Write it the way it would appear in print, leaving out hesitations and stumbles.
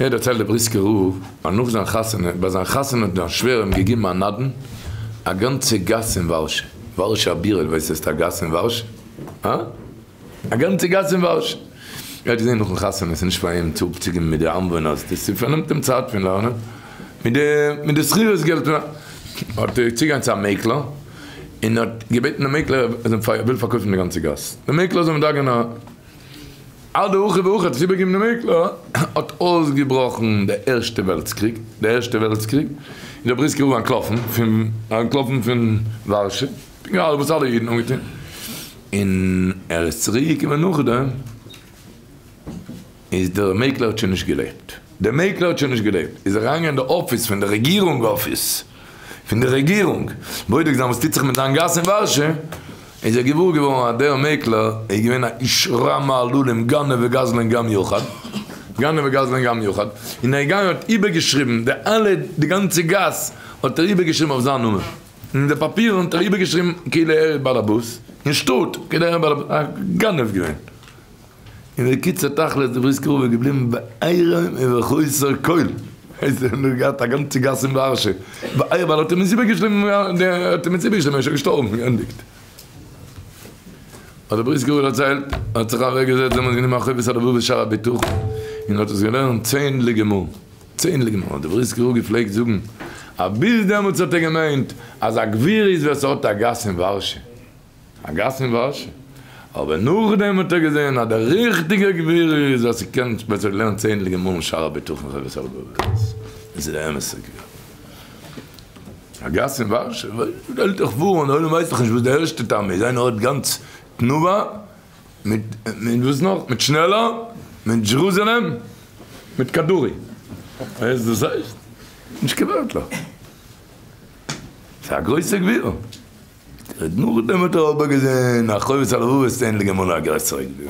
ער דערציילט דער בריסקער רב אז נאך זיין חתונה, ביי זיין חתונה האט זיין שווער אים געגעבן א נדן א גאנצע גאס אין ווארשע, ווארשע הבירה, דו ווייסט וואס איז א גאס אין ווארשע? הא? א גאנצע גאס אין ווארשע! ער האט געזען נאכן חתונה עס איז נישט פאר אים צו אפצוגעבן מיט די איינוואוינערס, דאס פארנעמט אים צייט פון לערנען, מיט די מיט די שכירות געלט פון האט ער צוגיין צו א מעקלער און האט געבעטן דעם מעקלער ער וויל פארקויפן די גאנצע גאס, דער מעקלער זאל אים דאגה'ן א. עד הכא והכא האט עס איבערגעגעבן דעם מעקלער, האט אויסגעבראכן די ערשטע וועלטס קריג, די ערשטע וועלטס קריג, איז דער בריסקער רב אנטלאפן פון אנטלאפן פון ווארשע, פונקט וואס אלע אידן האבן געטון, און ער איז צוריק געקומען נאכדעם, איז דער מעקלער האט שוין נישט געלעבט, דער מעקלער האט שוין נישט געלעבט, איז אריינגעגאנגען אין די אפיס פון די רעגירונג אפיס, פון די רעגירונג, בודק זיין וואס טוט זיך מיט זיין גאס אין ווארשע, איז ער געוואר געווארן אז דער מעקלער איז געווען א איש רע מעללים גנב וגזלן גם יחד, גנב וגזלן גם יחד, און ער איז געגאנגען האט איבערגעשריבן די אלע די גאנצע גאס האט ער איבערגעשריבן אויף זיין נאמען, און די פאפירן האט ער איבערגעשריבן כאילו ער איז באלעבאס אין שטאט, כאילו ער איז באלעבאס, א גנב געווען. און בקיצור תכלית די בריסקער רב איז געבליבן בעירום ובחוסר כל, הייסט ער האט נאך געהאט א גאנצע גאס אין ווארשע, בעירום ווייל האט אים עס איבערגעשריבן האט אים עס איבערגעשריבן ער איז שוין געשטארבן געענדיגט. האט די בריסקער רב דערציילט, ער האט זיך אוועק געזעצט דעמאלטס גענומען א חובת הלבבות שער הבטחון און האט עס געלערנט צענדליגע מאל, צענדליגע מאל האט די בריסקער רב געפלעגט זאגן אז ביז דעמאלטס האט ער געמיינט אז א גביר איז ווער ס'האט א גאס אין ווארשע, א גאס אין ווארשע, אבער נאכדעם האט ער געזען אז דער ריכטיגער גביר איז ווער ס'קען ווער ס'האט געלערנט צענדליגע מאל אין שער הבטחון חובת הלבבות, דאס איז דער אמת'ער גביר. א גאס אין ווארשע, שטעלט דיך פאר, און דער עולם ווייסט דאך נישט וואס די ערשטע טעם איז, איינער האט גאנץ תנובה, מיט מיט וואס נאך, מיט שנעלער, מיט דזשערוזעלעם, מיט כדורי, ווייסט וואס דאס הייסט? נישט קיין ווערטלעך, ס'איז א גרויסער גביר. נאכדעם האט ער אבער געזען א חובת הלבבות צענדליגע מאל א גרעסערע גביר.